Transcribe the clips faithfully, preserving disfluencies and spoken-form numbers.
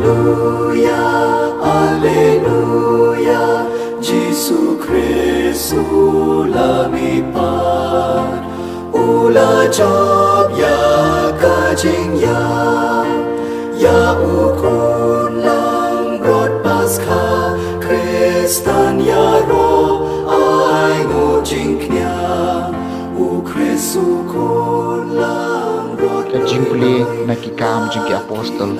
Alleluia, Alleluia, Jisu Khrist u la mihpat, u la jop ïa ka jingïap, ïa u khun langbrot Paskha, Khristan ïaroh ai nguh jingkñia, u Khrist u khun langbrot. Ka jingpule na Ki Kam jong ki Apostol,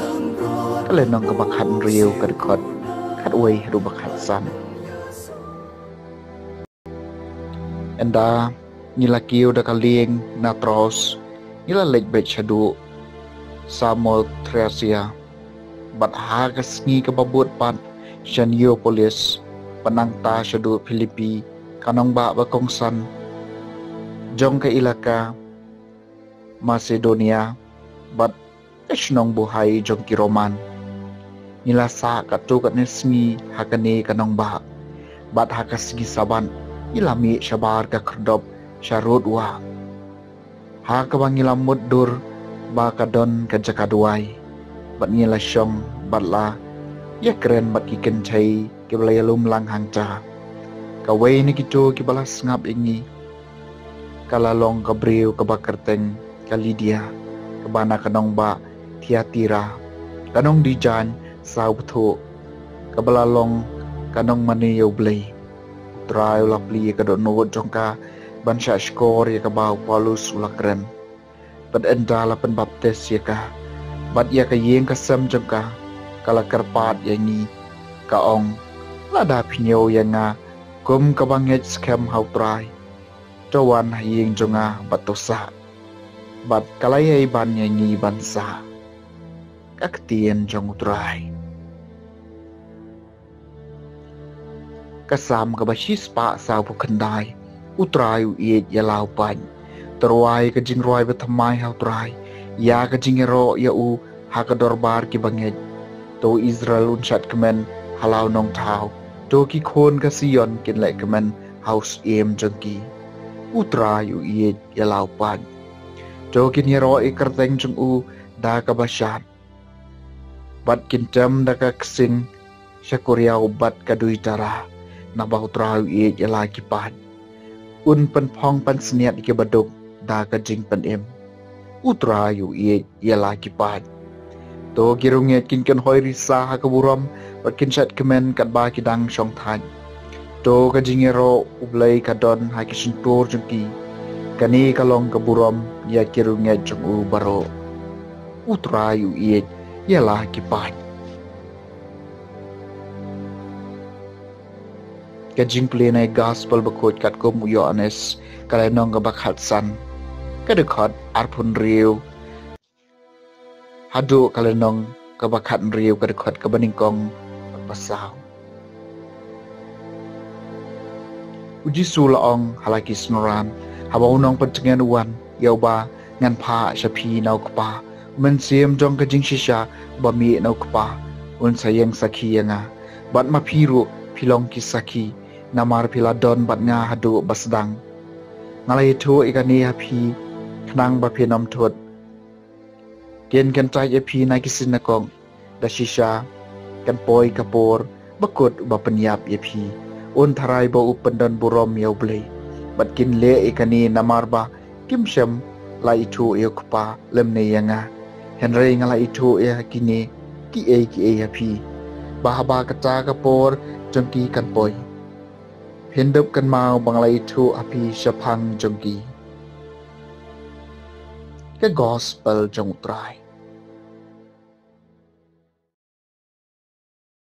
ka lynnong kaba khathynriew, ka dkhot khatwei haduh ba khatsan. Ynda ngi la kiew da ka lieng na Troas, ngi la leit beit shaduh Samothracia, bad ha ka sngi kaba bud pat sha Neapolis, bad nangta shaduh Philippi, ka nongbah ba kongsan jong ka ilaka Masedonia bad ka shnong buhai jong ki Roman. Ngi la sah katto katne sngi ha kane ka nongbah, bad ha ka sngi Sabbath ngi la mih shabar ka khyrdop sha rud wah, ha kaba ngi la mutdur ba ka don ka jaka duwai, bad ngi la shong bad la ïakren bad ki kynthei kiba la ïalum lang hangta. Kawei na kito kiba la sngap ïa ngi ka la long ka briew kaba kyrteng ka Lidia, kaba na ka nongbah Thiatira, ka nongdijaiñ saw bthuh, kaba la long ka nongmane ïa U Blei. U Trai u la plie ïa ka dohnud jong ka ban shahshkor ïa kaba u Paulus u la kren. Bad ynda la pynbaptis ïa ka bad ïa ka ïing ka sem jong ka, ka la kyrpad ïa ngi, ka ong, "Lada phi ñiew ïa nga kum kaba ngeit skhem ha U Trai, to wan ha ïing jong nga bad to sah." Bad ka la ïai ban ïa ngi ban sah. Ka ktien jong U Trai. Ka Salm kaba shispah sawphew khyndai. U Trai u ïeit ïa la u paid. To rwai ka jingrwai bathymmai ha U Trai, ïa ka jingïaroh ïa u ha ka dorbar kiba ngeit. To Israel un shad kmen ha la u nongthaw. To ki khun ka Sion kin leh kmen ha u syiem jong ki. U Trai u ïeit ïa la u paid. To kin ïaroh ïa ka kyrteng jong u da kaba shad, bad kin tem da ka ksing sha kuriaw bad ka duitara, naba U Trai u ïeit ïa la ki paid. Un pynphong pansngiat ïa ki baduk da ka jingpynim. U Trai u ïeit ïa la ki paid. To ki riewngeit kin kynhoi risa ha ka burom, bad kin shad kmen katba ki dang shongthait. To ka jingïaroh U Blei ka don ha ki shyntur jong ki. Kane ka long ka burom ïa ki riewngeit jong u baroh. U Trai u ïeit ïa la ki paid. Ka jingpule na Gospel bakhuid katkum u Ïoannis, ka lynnong kaba khatsan, ka dkhot arphew hynriew haduh ka lynnong kaba khathynriew, ka dkhot kaba nyngkong bad ba saw. U Jisu u la ong ha la ki synran, haba u nongpyntngen u wan, ïa uba ngan phah sha phi na u Kpa. U Mynsiem jong ka jingshisha uba mih na u Kpa, un sa ïeng sakhi ïa nga. Bad ma phi ruh phi long ki sakhi, namar phi la don bad nga haduh ba sdang. Nga la ïathuh ïa kane ha phi khnang ba phin ym thut. Kin kyntait ïa phi na ki synagog, da shisha kan poi ka por ba kut uba pynïap ïa phi. Un tharai ba u pyndon burom ïa U Blei. Bad kin leh ïa kane namar ba kim shym la ithuh ïa u Kpa lymne ïa nga. Hynrei nga la ithuh ïa kine kiei kiei ha phi, ba haba kata ka por jong ki kan poi, phin dup kynmaw ba nga la ithuh ha phi shaphang jong ki. Ka Gospel jong U Trai.